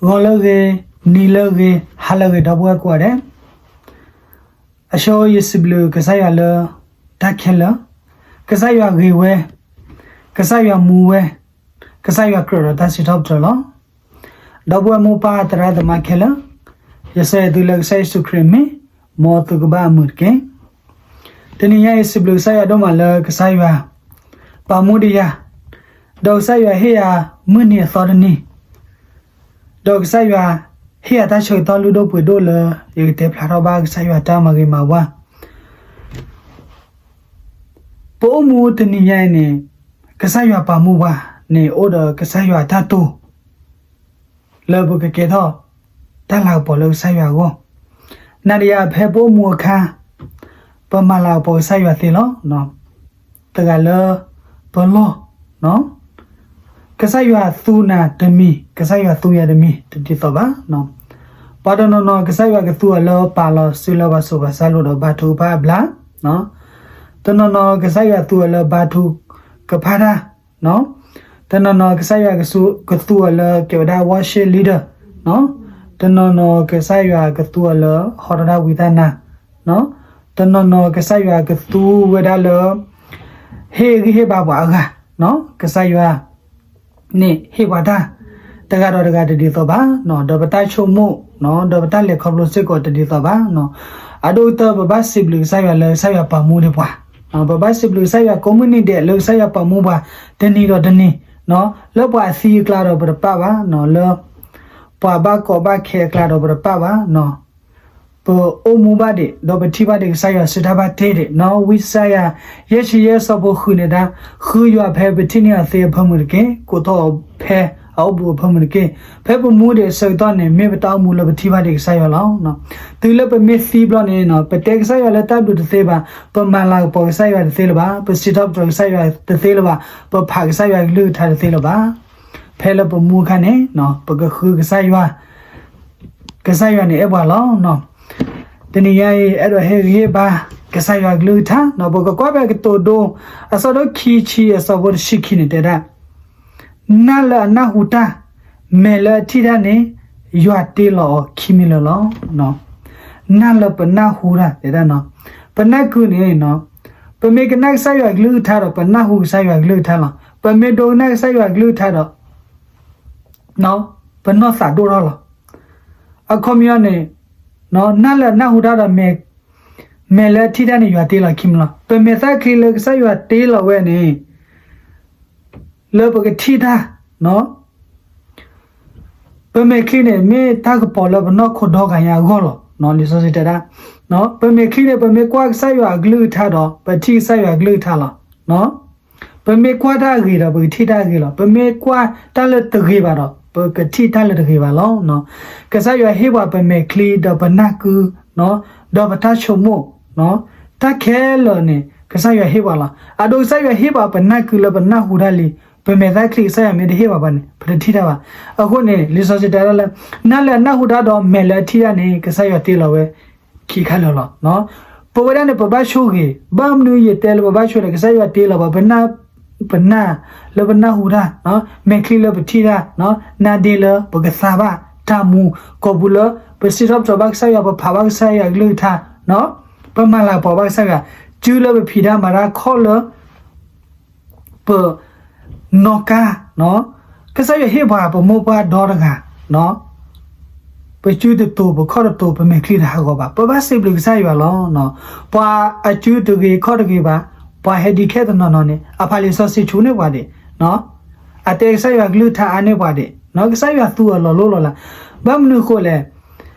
ဂီၤလၢအဂ့ၤ, နံၤလၢအဂ့ၤ, ဟါလၢအဂ့ၤ ဒီပုၢ်ဝဲၢ်ကိးဂၤဒဲး, အဆိယစံးဘျုးကစၢ်ယွၤလၢတၢ်ခဲလၢာ်, ကစၢ်ယွၤဂ့ၤဝဲ, ကစၢ်ယွၤမူဝဲ, ကစၢ်ယွၤကြၢးဒီးတၢ်စံးထီၣ်ပတြၢၤလီၤ. ဒီပုၢ်ဝဲၢ်မိၢ်ပၢ်သရၣ်သမါခဲလၢာ်, ယဆၢဂ့ၤသုလၢကစၢ်ယ့ၣ်ၡူးခရံာ်အမံၤ, မ်သုကဘၣ်အမုာ်တက့ၢ်. တနံၤညါအံၤ စံးဘျုးကစၢ်ယွၤဒိၣ်မးလၢကစၢ်ယွၤပာ်မူဒံးယၤ, ဒီးကစၢ်ယွၤဟ့ၣ်ယၤမုၢ်နံၤအသီတနံၤ, ဒီးကစၢ်ယွၤဟ့ၣ်ယၤတၢ်ဆၢကတီၢ်လုၢ်ဒိၣ်ပှ့ၤဒိၣ်လၢ ယကတဲဖျါထီၣ်ဘၣ်ကစၢ်ယွၤတၢ်မၤဂ့ၤမၤဝါ. ပအိၣ်မူတနံၤညါအံၤန့ၣ် ကစၢ်ယွၤပာ်မူပှၤန့ၣ် အိၣ်ဒီးကစၢ်ယွၤအတၢ်တိာ် လၢပကကဲထီၣ်တၢ်လၤကပီၤလၢကစၢ်ယွၤအဂီၢ်. နၤဒီးယၤဖဲပအိၣ်မူအခါ, ပမၤလၤကပီၤကစၢ်ယွၤသ့လီၤ. တဂၤလၢပလီၢ်, ကစၢ်ယွၤသူနၤတမံၤ, ကစၢ်ယွၤသူယၤတမံၤ တဒ်သိးဘၣ်. ပှၤတနီၤနီၤ ကစၢ်ယွၤကသူအီၤလၢပာ်လီၤစုလၢပှၤစိၤပှၤဆၢလိၤဒီးဘါထုကဖၣ်အဘျါ, တနီၤနီၤ ကစၢ်ယွၤသူအီၤလၢဘါထုကဖၣ်တၢ်, တနီၤနီၤ ကစၢ်ယွၤကသူအီၤလၢကဲဝဲဒၣ် worship leader, တနီၤနီၤ ကစၢ်ယွၤကသူအီၤလၢဟီထီၣ်တၢ်ဝံတၢ်နါ, တနီၤနီၤ ကစၢ်ယွၤကသူဝဲဒၣ်လၢ ဟ့ၣ်ဂံၢ်ဟ့ၣ်ဘါပှၤအဂၤ, ကစၢ်ယွၤ န့ၣ်ဟ့ၣ်ပှၤတၢ် တဂၤဒီးတဂၤတဒ်သိးဘၣ်, ဒီးပတၢ်ဆိကမိၣ်, ဒီးပတၢ်လဲၤခီဖျိစ့ၢ်ကီးတဒ်သိးဘၣ်. အဒိၣ်ကတၢၢ် ပဘၣ်စံးဘျုးကစၢ်ယွၤလၢကစၢ်ယွၤပာ်မူဒံးပှၤ, ပဘၣ်စံးဘျုးကစၢ်ယွၤကိးမုၢ်နံၤဒဲးလၢကစၢ်ယွၤပာ်မူပှၤ တနံၤဒီးတနံၤ, လၢပှၤအသံအကျါဒီးပတပာ်ဘၣ်, လၢ ပှၤဘၣ်ကီဘၣ်ခဲအကျါဒီးပတပာ်ဘၣ်, ပအိၣ်မူဘၣ်ဒံး ဒီးပထံၣ်ဘၣ်ဒံးကစၢ်ယွၤစုတၢ်ဘၣ်တ့ၢ်ဒံး, ဝံယၡါယၤ ယဲၢ်ဆံယဲၢ်ဆၢဖိဃုန့ၣ်ဒၣ်, ဃုယွၤဖဲပထံၣ်န့ၢ်အီၤသ့အဖၢမုၢ်တက့ၢ်, ကိးထီၣ်အီၤဖဲအအိၣ်ဘူးအဖၢမုၢ်တက့ၢ်. ဖဲပမူဒံးအဆၢကတီၢ်န့ၣ် မ့ၢ်ပတၢ်အိၣ်မူလၢပထံၣ်ဘၣ်ဒံးကစၢ်ယွၤလီၤ. တုၤလၢပမ့ၢ်သံဘျီန့ၣ် ပတဲကစၢ်ယွၤလၢတၢ်ဘျုးတသ့ဘၣ်, ပမၤလၤကပီၤကစၢ်ယွၤတသ့လၢၤဘၣ်, ပစံးထီၣ်ပတြၢၤကစၢ်ယွၤတသ့လၢၤဘၣ်, ပဖးကစၢ်ယွၤကလုၢ်ကထါတသ့လၢၤဘၣ်. ဖဲလၢပမူအခါန့ၣ် ပကဃုကစၢ်ယွၤ, ကစၢ်ယွၤန့ၣ်အဲၣ်ပှၤလီၤ. တနံၤညါအံၤ အဲၣ်ဒိးဟ့ၣ်ဂံၢ်ဟ့ၣ်ဘါ ကစၢ်ယွၤကလုၢ်ကထါ, ပကကွၢ်ဖဲကတိၤဒိ အဆၢဒိၣ်ခံဆံ အဆၢဖိတဆံခံန့ၣ်တဲဒၣ်, နၢ်လၢအနၢ်ဟူတၢ်, မဲာ်လၢအထံၣ်တၢ်န့ၣ် ယွၤတ့လီၤအီၤခံမံၤလၢာ်လီၤ. နၢ်လၢပနၢ်ဟူတၢ်တဲဒၣ်, ပနၢ်ကုန့ၣ် ပမ့ၢ်ကနၣ်ကစၢ်ယွၤကလုၢ်ကထါဒီး ပနၢ်ဟူကစၢ်ယွၤကလုၢ်ကထါလီၤ. ပမ့ၢ်ဒိကနၣ်ကစၢ်ယွၤကလုၢ်ကထါဒီး ပနီၢ်သးဒိၣ်ထီၣ်လီၤ. အခီပညီန့ၣ် နၢ်လၢအနၢ်ဟူတၢ်ဒီး မဲာ်လၢအထံၣ်တၢ်န့ၣ် ယွၤတ့လီၤခံမံၤလီၤ. ပမဲာ်သၣ်ချံလၢကစၢ်ယွၤတ့လီၤဝဲန့ၣ် လၢပကထံၣ်တၢ် ပမဲာ်ချံန့ၣ် မ့ၢ်တၢ်ကပီၤလၢပနီၢ်ခိဒီဂၤညါအဂီၢ်လီၤ. လံာ်စီဆှံတဲဒၣ်, ပမဲာ်ချံန့ၣ် ပမ့ၢ်ကွၢ်ကစၢ်ယွၤအကလုၢ်ကထါဒီး ပထံၣ်ကစၢ်ယွၤအကလုၢ်ကထါလီၤ. ပမ့ၢ်ကွၢ်တၢ်အဂ့ၤဒီး ပကထံၣ်တၢ်အဂ့ၤလီၤ. ပမ့ၢ်ကွၢ်တၢ်လၢတဂ့ၤဘၣ်ဒီး ပကထံၣ်တၢ်လၢတဂ့ၤဘၣ်လီၤ. ကစၢ်ယွၤဟ့ၣ်ပှၤပမဲာ်ချံဒီးပနၢ်ကု ဒီးပတၢ်ဆိကမိၣ် တၢ်ခဲလၢာ်န့ၣ် ကစၢ်ယွၤဟ့ၣ်ပှၤလီၤ. အဒိ ကစၢ်ယွၤဟ့ၣ်ပှၤပနၢ်ကုလၢပနၢ်ဟူတၢ်လံ, ပမဲာ်သၣ်ချံ ကစၢ်ယွၤမ့ၢ်တဟ့ၣ်ပှၤဘၣ်န့ၣ် ပတထံၣ်တၢ်ဘၣ်. အဃိန့ၣ် လံာ်စီဆှံတဲဒၣ်လၢ နၢ်လၢအနၢ်ဟူတၢ်ဒီး မဲာ်လၢအထံၣ်တၢ်န့ၣ် ကစၢ်ယွၤတ့လီၤဝဲခံခါလၢာ်လီၤ. ပဝဲဒၣ်န့ၣ် ပဘၣ်ဆိၣ်ဂ့ၤ, ဘၣ်မနုၤယတဲလၢပဘၣ်ဆိၣ်ဂ့ၤလဲၣ်, ကစၢ်ယွၤတ့လီၤပှၤ ပနၢ်လၢပနၢ်ဟူတၢ်, မဲာ်ချံလၢပထံၣ်တၢ်, နါဒ့လၢပကသါဘၣ်တၢ်မူ, ကိာ်ပူၤလၢပစံးထီၣ်ပတြၢၤဘၣ်ကစၢ်ယွၤ, ပဖးဘၣ်ကစၢ်ယွၤကလုၢ်ကထါ, ပမၤလၤကပီၤဘၣ်ကစၢ်ယွၤ, စုလၢပဖံးတၢ်မၤတၢ်ခီၣ်လၢ ပနီၢ်ကါ, ကစၢ်ယွၤဟ့ၣ်ပှၤပမိၢ်ပှၢ်ဒီတဂၤ, ပစုတတိၤ ပခီၣ်တတိၤ ပမဲာ်ချံတဟးဂီၤဘၣ်, ပဘၣ်စံးဘျုးကစၢ်ယွၤလီၤ. ပှၤအစုတဂ့ၤခီၣ်တဂ့ၤဘၣ်, ပှၤဟဲဒံးခဲတနီၤနီၤန့ၣ် အဖးလံာ်စီဆှံဆူၣ်န့ၢ်ပှၤဒံး, အတဲကစၢ်ယွၤကလုၢ်ကထါအါန့ၢ်ပှၤဒံး, ကစၢ်ယွၤသူအီၤလီၤလိၢ်လီၤလး, ဘၣ်မနုၤအဃိလဲၣ်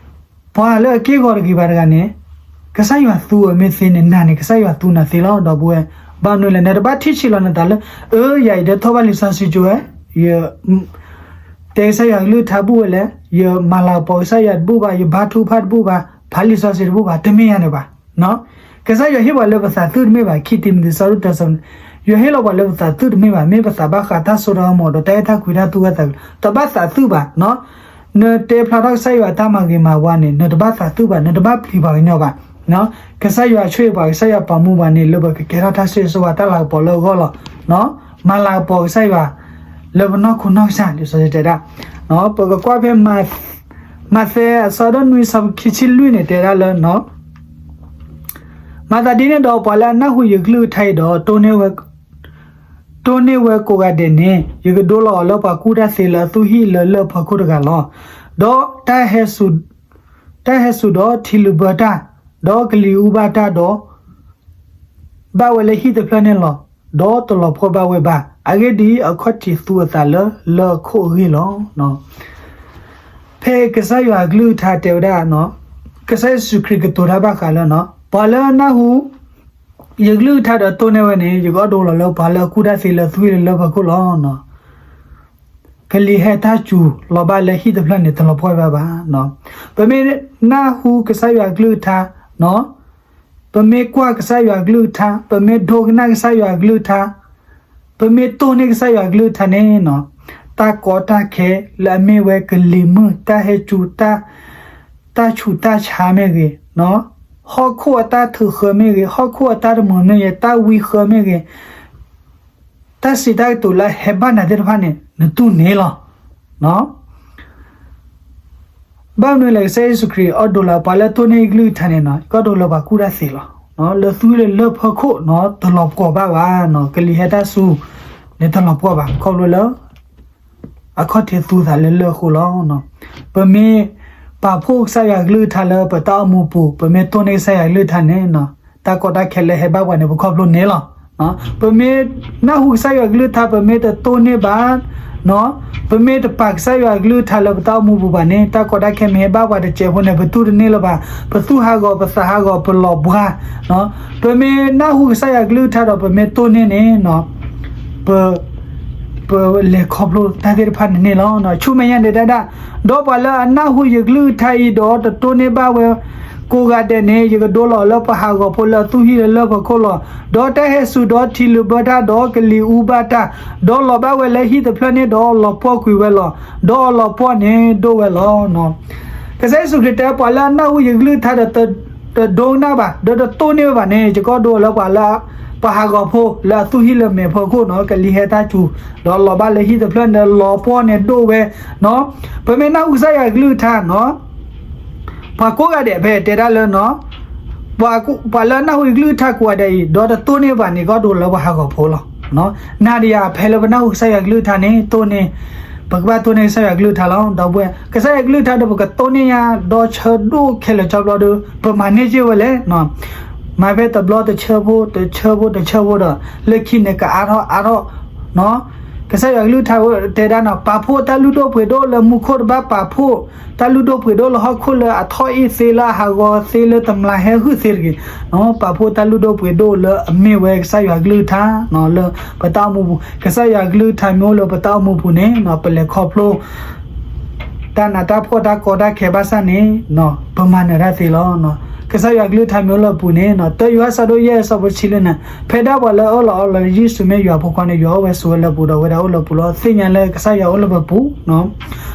ပှၤလၢအက့ၢ်ဂီၤတဂ့ၤဘၣ်တဂၤန့ၣ် ကစၢ်ယွၤသူအီၤမ့ၢ်သ့န့ၣ် နၤန့ၣ် ကစၢ်ယွၤသူနၤသ့လီၤ ဒီပုၢ်ဝဲၢ်. ဘၣ်မနုၤလဲၣ် နတဘၣ်ထံၣ်ဆံးလီၤနသးလၢ အၢ ယၤအံၤဒၢထီၣ်ဘၣ်လံာ်စီဆှံကၠိဝဲ, ယ တဲကစၢ်ယွၤကလုၢ်ကထါတဘူၣ်ဝဲလဲၣ်, ယမၤလၤကပီၤကစၢ်ယွၤတဘူၣ်ဘၣ်, ယဘါထုကဖၣ်တဘူၣ်ဘၣ်, ဖးလံာ်စီဆှံတဘူၣ်ဘၣ်, တမ့ၢ်ယၤန့ၣ်ဘၣ်. ကစၢ်ယွၤဟ့ၣ်ပှၤလၢပသးသုတမ့ၢ်ဘၣ်, ခံတံၤမသ့း ဆၢဒိၣ်တၢ ဆၢဖိန့ၣ်, ယွၤဟ့ၣ်လီၤပှၤလၢပသးသုတမ့ၢ်ဘၣ်, မ့ၢ်ပသးဘၣ်ဃးတၢ်စိတၢ်ကမီၤဒီး တၢ်အဲၣ်တၢ်ကွံတၢ်သူၣ်ဝဲသး, တဘၣ်သးသုဘၣ်. နတဲဖျါထီၣ်ကစၢ်ယွၤတၢ်မၤဂ့ၤမၤဝါန့ၣ် နတဘၣ်သးသုဘၣ်, နတဘၣ်ပျံၤပှၤကညီဘၣ်. ကစၢ်ယွၤဆိၣ်ဂ့ၤပှၤ, ကစၢ်ယွၤပာ်မူပှၤန့ၣ် လၢပကကဲထီၣ်တၢ်ဆိၣ်ဂ့ၤဆိၣ်ဝါ တၢ်လၤကပီၤလၢအဂီၢ်လီၤ. မၤလၤကပီၤကစၢ်ယွၤ လၢပနီၢ်ခိနီၢ်ကစၢ် လံာ်စီဆှံတဲဒၣ်, ပကကွၢ်ဖဲ မးသဲအဆၢဒိၣ်နွံ အဆၢဖိခံဆံလွံၢ်န့ၣ် တဲဒၣ်လၢ မၤသးဒ်န့ၣ်ဒီး ပှၤလၢအနၢ်ဟူယကလုၢ်ကထါအံၤဒီး တိၢ်န့ၢ်ဝဲကိးဂၤဒဲးန့ၣ် ယကဒိလီၤအီၤလၢပှၤကူၣ်တၢ်သ့လၢအသူၣ်ဟံၣ်လၢလၢၢ်ဖီခိၣ်တဂၤလီၤ. ဒီး တၢ်ဟဲစူၤဒီးထံလုာ်ဘၢတၢ်, ဒီးကလံၤအူဘၣ်တၢ်ဒီး ဘၣ်ဝဲလၢဟံၣ်တဖျၢၣ်န့ၣ်လီၤ. ဒီးတလီၤပှီၢ်ဘၣ်ဝဲဘၣ်. အဂ့ၢ်ဒ်အံၤ, အခီၣ်ထံးသူအသးလၢလၢၢ်ခိၣ်အဂ့ၢ်လီၤ. ဖဲကစၢ်ယွၤအကလုၢ်ကထါတဲဝဲဒၣ်, ကစၢ်ယ့ၣ်ၡူးခရံာ်ကတိၤတၢ်ဘၣ်ဃးလၢ ပှၤလၢအနၢ်ဟူ ယကလုၢ်ကထါဒီးတိၢ်န့ၢ်ဝဲန့ၣ် ယကအီၣ်ဒိလီၤလၢပှၤလၢအကူၣ်တၢ်သ့လၢအသူၣ်ဟံၣ်လၢလၢၢ်ဖီခိၣ်လီၤ. ကလံၤဟဲတၢ်စူၤလီၤဘၣ်လၢဟံၣ်တဖျၢၣ်န့ၣ် တလီၤပှီၢ်ဘၣ်ဘၣ်. ပမ့ၢ်နၢ်ဟူကစၢ်ယွၤအကလုၢ်ကထါ, ပမ့ၢ်ကွၢ်ကစၢ်ယွၤအကလုၢ်ကထါ, ပမ့ၢ်ဒိကနၣ်ကစၢ်ယွၤအကလုၢ်ကထါ, ပမ့ၢ်တိၢ်န့ၢ်ကစၢ်ယွၤအကလုၢ်ကထါန့ၣ်, တၢ်ကီတၢ်ခဲလၢအမ့ၢ်ဝဲကလံၤမုၢ်, တၢ်ဟဲစူၤ, တၢ်ဆူးတၢ်ဆါမ့ၢ်ဂ့ၤ, ဟီၣ်ခိၣ်အတၢ်ထုးဃၢမ့ၢ်ဂ့ၤ, ဟီၣ်ခိၣ်အတၢ်တမုာ်မ့ၢ်ဂ့ၤ, တၢ်ဝံဃၢမ့ၢ်ဂ့ၤ, တၢ်စံးတၢ်ကတိၤလၢအဟဲဘၣ်နၤသ့ၣ်တဖၣ်န့ၣ် နတိၢ်န့ၢ်လီၤ. ဘၣ်မနုၤလဲၣ်, ကစၢ်ယ့ၣ်ၡူးခရံာ်အီၣ်ဒိလီၤ ပှၤလၢတိၢ်န့ၢ်အကလုၢ်ကထါန့ၣ်, ကီၢ်ဒိလီၤပှၤကူၣ်တၢ်သ့လီၤ. လၢသူၣ်လၢလၢၢ်ဖီခိၣ်န့ၣ် တလီၤပှီၢ်ဘၣ်ဘၣ်, ကလံၤဟဲတၢ်စူၤန့ၣ် တလီၤပှီၢ်ဘၣ်, ခီဖျိလၢ အခီၣ်ထံးသူသးလၢလၢၢ်အဃိလီၤ. ပမ့ၢ်ပာ်ဖှိၣ်ကစၢ်ယွၤကလုၢ်ကထါလၢပတၢ်အိၣ်မူပူၤ, ပမ့ၢ်တိၢ်န့ၢ်ကစၢ်ယွၤကလုၢ်ကထါန့ၣ်, တၢ်ကီတၢ်ခဲလၢဟဲဘၣ်ပှၤန့ၣ် ပခီဖျိန့ၢ်လီၤ. ပမ့ၢ်နၢ်ဟူကစၢ်ယွၤကလုၢ်ကထါ, ပမ့ၢ်တတိၢ်န့ၢ်ဘၣ်, ပမ့ၢ်တပာ်ကစၢ်ယွၤကလုၢ်ကထါလၢပတၢ်အိၣ်မူပူၤဘၣ်န့ၣ်, တၢ်ကီတၢ်ခဲမ့ၢ်ဟဲဘၣ်ပှၤတစဲးဖိန့ၣ် ပတူၢ်တန့ၢ်လၢၤဘၣ်, ပသူၣ်ဟးဂီၤ, ပသးဟးဂီၤ, ပလီၤဘှါ. ပမ့ၢ်နၢ်ဟူကစၢ်ယွၤကလုၢ်ကထါဒီး ပမ့ၢ်တိၢ်န့ၢ်န့ၣ်, ပ ပလဲၤခီဖျိတၢ်သ့ၣ်တဖၣ်န့ၣ်န့ၣ်လီၤ. ဆူမဲာ်ညါန့ၣ်တဲဒၣ်, ဒီးပှၤလၢအနၢ်ဟူယကလုၢ်ကထါအံၤဒီး တတိၢ်န့ၢ်ဘၣ်ဝဲကိးဂၤဒဲးန့ၣ်, ယကဒိလီၤအီၤလၢပှၤဟးဂီၤဖိလၢအသူၣ်ဟံၣ်လၢလၢၢ်ဖီခိၣ်လီၤ. ဒီးတၢ်ဟဲစူၤဒီးထံလုာ်ဘၢတၢ်ဒီးကလံၤအူဘၣ်တၢ်, ဒီးလီၤဘၣ်ဝဲလၢဟံၣ်တဖျၢၣ်န့ၣ်ဒီးလီၤပှီၢ်ကွံာ်ဝဲလီၤ. ဒီးအလီၤပှီၢ်န့ၣ်ဒိၣ်ဝဲလီၤ. ကစၢ်ယ့ၣ်ၡူးခရံာ်တဲ ပှၤလၢအနၢ်ဟူယကလုၢ်ကထါဒီး တဒိကနၣ်ဘၣ်, ဒီးတတိၢ်န့ၢ်ဘၣ်န့ၣ်, ယကီၢ်ဒိလီၤပှၤလၢ ပှၤဟးဂီၤဖိလၢအသူၣ်ဟံၣ်လၢမဲာ်ဖီခိၣ်န့ၣ်, ကလံၤဟဲတၢ်စူၤ, ဒီးလီၤဘၣ်လၢဟံၣ်တဖျၢၣ်န့ၣ် လီၤပှီၢ်န့ၣ်ဒိၣ်ဝဲ. ပမ့ၢ်နၢ်ဟူကစၢ်ယွၤကလုၢ်ကထါန့ၣ်, ပှၤကိးဂၤဒဲးဖဲတဲဒၣ်လၢ ပှၤလၢအနၢ်ဟူယကလုၢ်ကထါကိးဂၤဒဲးအံၤ ဒီးတတိၢ်န့ၢ်ဘၣ်န့ၣ်, ကီၢ်ဒိလီၤပှၤဟးဂီၤဖိလီၤ. နၤဒီးယၤဖဲလၢပနၢ်ဟူကစၢ်ယွၤကလုၢ်ကထါန့ၣ် တိၢ်န့ၢ်, ပကဘၣ်တိၢ်န့ၢ်ကစၢ်ယွၤကလုၢ်ကထါလီၤ. ဒီပုၢ်ဝဲၢ်, ကစၢ်ယွၤကလုၢ်ကထါဒီး ပကတိၢ်န့ၢ်ယါဒီးဆၢဒိၣ်ခဲလၢာ်ကၠီဘျီဒီး ပမၤန့ၢ်က့ၤဝဲလဲၣ်. မၤဖဲတဘျီတဆၢဖိ, တဆၢဖိ, တဆၢဖိဒီး လၢခံန့ၣ်ကအါထီၣ်အါထီၣ် ကစၢ်ယွၤကလုၢ်ကထါတဲဒၣ်န့ၣ်, ပာ်ဖှိၣ်တၢ်လုၢ်ဒိၣ်ပှ့ၤဒိၣ်လၢမူခိၣ်တဘၣ်, ပာ်ဖှိၣ်တၢ်လုၢ်ဒိၣ်ပှ့ၤဒိၣ်လၢဟီၣ်ခိၣ်လၢအထီၣ်အ့ၣ်သ့လၢအဟးဂီၤသ့လၢတမျးဟဲဂုာ်သ့တဂ့ၤ, ပာ်ဖှိၣ်တၢ်လုၢ်ဒိၣ်ပှ့ၤဒိၣ်လၢအမ့ၢ်ဝဲကစၢ်ယွၤကလုၢ်ကထါလၢပတၢ်အိၣ်မူပူၤ, ကစၢ်ယွၤကလုၢ်ကထါမ့ၢ်အိၣ်လၢပတၢ်အိၣ်မူပူၤန့ၣ် ပလဲၤခီဖျိ တၢ်နးတၢ်ဖှီၣ်တၢ်ကီတၢ်ခဲဘၣ်ဆၣ်န့ၣ် ပမၤနၢၤတၢ်သ့လီၤ. ကစၢ်ယွၤကလုၢ်ကထါမ့ၢ်အိၣ်လၢပူၤန့ၣ် တၢယိၤဟၣ်ဆၢဒိၣ်ယဲၢ်အဆၢဖိတဆံလွံၢ်န့ၣ်, ဖဲဒၣ်ပှၤလၢအအၢၣ်လီၤအီလီၤယ့ၣ်ၡူးမ့ၢ်ယွၤအဖိခွါန့ၣ် ယွၤအိၣ်ဝဲဆိးဝဲလၢပူၤ ဒီးဝဲဒၣ်အိၣ်လၢပူၤလီၤ. သ့ၣ်ညါလၢကစၢ်ယွၤအိၣ်လၢပပူၤ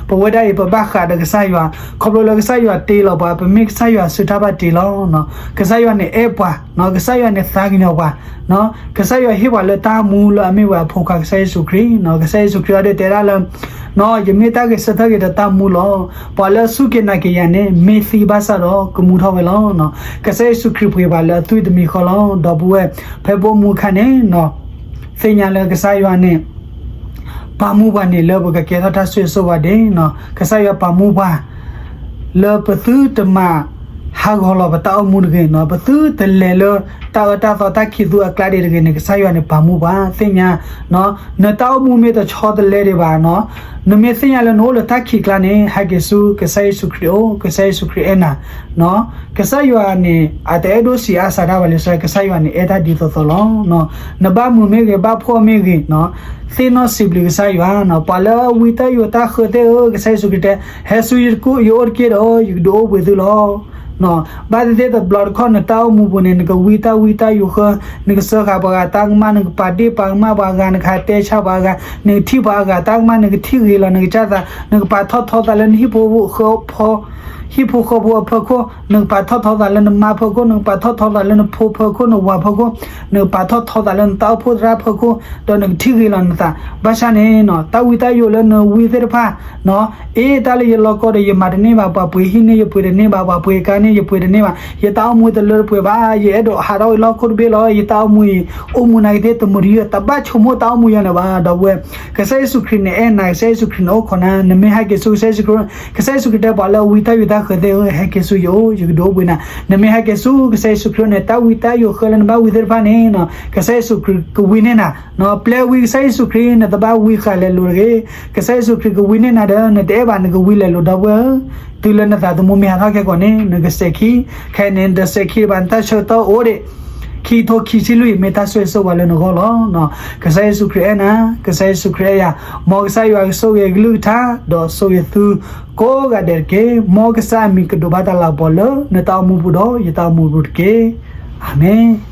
ပဝဲဒၣ်အံၤ ပဘၣ်ဃးဒီးကစၢ်ယွၤ, ခီဖျိလၢကစၢ်ယွၤတ့လီၤပှၤ, ပမ့ၢ်ကစၢ်ယွၤအစုတၢ်ဘၣ်တ့လီၤ. ကစၢ်ယွၤန့ၣ်အဲၣ်ပှၤ, ကစၢ်ယွၤန့ၣ်သးကညီၤပှၤ, ကစၢ်ယွၤဟ့ၣ်ပှၤလၢတၢ်မူလၢအမ့ၢ်ဝဲအဖိခွါကစၢ်ယ့ၣ်ၡူးခရံာ်, ကစၢ်ယ့ၣ်ၡူးခရံာ်အီၤဒ်တဲဒၣ်လၢ ယမ့ၢ်တၢ်ဂဲၤဆၢထၢၣ်ဂ့ၤဒီးတၢ်မူလီၤ. ပှၤလၢအစူၢ်က့ၤနာ်က့ၤယၤန့ၣ် မ့ၢ်သံဘၣ်ဆၣ်ဒီးကမူထီၣ်ဝဲလီၤ. ကစၢ်ယ့ၣ်ၡူးခရံာ်ပှ့ၤပှၤလၢအသွံၣ်တမံၤဃီလီၤ. ဒီပုၢ်ဝဲၢ်, ဖဲပအိၣ်မူအခါန့ၣ် သ့ၣ်ညါလၢကစၢ်ယွၤန့ၣ် ပာ်မူပှၤန့ၣ်လၢပကကဲထီၣ်တၢ်ဆိၣ်ဂ့ၤဆိၣ်ဝါဒၣ်, ကစၢ်ယွၤပာ်မူပှၤ လၢပသုတမၤဟးဂီၤလီၤပတၢ်အိၣ်မူတဂ့ၤ, ပသုတလဲၤလၢတၢ်အၢတၢ်သီတၢ်ခံးသူအကျါဒၣ်တဂ့ၤန့ၣ် ကစၢ်ယွၤန့ၣ်ပာ်မူပှၤ. သ့ၣ်ညါ နတၢ်အိၣ်မူမ့ၢ်တဆီတလဲဒံးဘၣ်, နမ့ၢ်သ့ၣ်ညါလၢနအိၣ်လၢတၢ်ခံးကျါန့ၣ် ဟဲက့ၤဆူကစၢ်ယ့ၣ်ၡူးခရံာ်အအိၣ်, ကစၢ်ယ့ၣ်ၡူးခရံာ်အဲၣ်နၤ ကစၢ်ယွၤန့ၣ် အတအဲၣ်ဒိၣ်ဆံးအါစှၤဒၣ်ဘၣ်လံ, ကစၢ်ယွၤန့ၣ်အဲၣ်တၢ်ဒ်သိးသိးလီၤ. နဘၣ်မုာ်မ့ၢ်ဂ့ၤ, ဘၣ်ဖှီၣ်မ့ၢ်ဂ့ၤ, သ့ၣ်နီၣ်စံးဘျုးကစၢ်ယွၤ. ပှၤလၢအဝံတၢ်ယိာ်တၢ်ဃၢသ့ၣ်ဧၢ, ကစၢ်ယ့ၣ်ၡူးခရံာ်တဲ, ဟဲဆူယအိၣ်တက့ၢ်ဒီး ယကဒုးအိၣ်ဘှံးသုလီၤ. ဘၣ်သ့ၣ်သ့ၣ်တဘျီတခီၣ် နတၢ်အိၣ်မူပူၤန့ၣ် နကဝံတၢ်ဝံတၢ်ယိးဃၢ, နကစၢဃာ်ပှၤဂၤတၢ်ကမၣ်, နကပာ်ဒ့ၣ်ပာ်ကမၣ်ပှၤဂၤ, နကဟးတဲဆါပှၤဂၤ, နကထံၣ်ပှၤဂၤတၢ်ကမၣ်, နကထံၣ်ဂ့ၤလီၤနကစၢ်သး, နကပာ်ထီၣ်ထီသးလၢနဟံၣ်ဖိဃီဖိ, ဟံၣ်ဖိဃီဖိအဖီခိၣ်, နကပာ်ထီၣ်ထီသးလၢနမါဖီခိၣ်, နကပာ်ထီၣ်ထီသးလၢနဖိဖီခိၣ်, နဝၤဖီခိၣ်, နကပာ်ထီၣ်ထီသးလၢနတၢ်အိၣ်ဖှိၣ်သရၣ်ဖီခိၣ်, ဒီးနကထံၣ်ဂ့ၤလီၤနသး. ဘၣ်ဆၣ်န့ၣ် တၢ်ဝံတၢ်ယိးလၢနဝံသ့ၣ်တဖၣ် အ့ တၢ်လၢယလီၢ်ကီၢ်ဒီး ယမၤတန့ၢ်ဘၣ်ပှၤပှ့ၤဟံၣ်န့ၣ်, ယပှ့ၤတန့ၢ်ဘၣ်ပှၤ ပှ့ၤကါန့ၣ်, ယပှ့ၤတန့ၢ်ဘၣ်, ယတၢ်အိၣ်မူတလၢတပှဲၤဘၣ်, ယအဲၣ်ဒိးဟးထီၣ်ဝံၤလီၢ်ခိၣ်တဘ့ၣ်လီၤ, ယတၢ်အိၣ်မူအံၤ အိၣ်မူနာ်က့သ့ၣ်တမုာ်တယုၢ်, တဘၣ်ဆိကမိၣ်တၢ်အိၣ်မူယၤန့ၣ်ဘၣ်, ဒီပုၢ်ဝဲၢ်. ကစၢ်ယ့ၣ်ၡူးခရံာ်န့ၣ်အဲၣ်နၤ, ကစၢ်ယ့ၣ်ၡူးခရံာ်န့ၣ်အိၣ်ခိးနၤ, နမ့ၢ်ဟဲက့ၤဆူကစၢ်ယ့ၣ်ၡူးခရံာ်, ကစၢ်ယ့ၣ်ၡူးခရံာ်တဲပှၤလၢအဝံတၢ်ယိးတၢ်ဃၢၤသ့ၣ်ဧၢ, ဟဲက့ၤဆူယအိၣ်, ယကဒုးအိၣ်ဘှံးနၤ. နမ့ၢ်ဟဲက့ၤဆူကစၢ်ယ့ၣ်ၡူးခရံာ်န့ၣ် တၢ်ဝံတၢ်ယိးဃၢလၢနဘၣ်ဝံသ့ၣ်တဖၣ်န့ၣ် ကစၢ်ယ့ၣ်ၡူးခရံာ်ကဝံန့ၢ်နၤ, ပျဲဝံကစၢ်ယ့ၣ်ၡူးခရံာ် နတဘၣ်ဝံဃာ်လဲၤလိၤတဂ့ၤ, ကစၢ်ယ့ၣ်ၡူးခရံာ်ကဝံန့ၢ်နၤဒီး နတအဲၣ်ဘၣ်နကဝံလဲၤလိၤ ဒီပုၢ်ဝဲၢ်. တုၤလၢနသးသမူမ့ၢ်ဟးထီၣ်ခဲကိာ်န့ၣ် နကစဲးခံ, ခဲအံၤန့ၣ် နတစဲးခံဘၣ်, နတၢ်ဆၢကတီၢ်အိၣ်ဒံး, ခံကထိခံဆံလွံၢ် မ့ၢ်တၢ်ဆိၣ်ဂ့ၤဆိၣ်ဝါလၢနဂီၢ်လီၤ. ကစၢ်ယ့ၣ်ၡူးခရံာ်အဲၣ်နၤ, ကစၢ်ယ့ၣ်ၡူးခရံာ်အဲၣ်ယၤ, မ်ကစၢ်ယွၤကဆိၣ်ဂ့ၤအကလုၢ်ကထါ, ဒီးဆိၣ်ဂ့ၤသုကိးဂၤဒဲးတက့ၢ်. မ်ကစၢ်အမံၤကဒိးဘၣ်တၢ်လၤကပီၤလၢနတၢ်အိၣ်မူပူၤဒီးယတၢ်အိၣ်မူပူၤတက့ၢ်. အၤမ့ၣ်.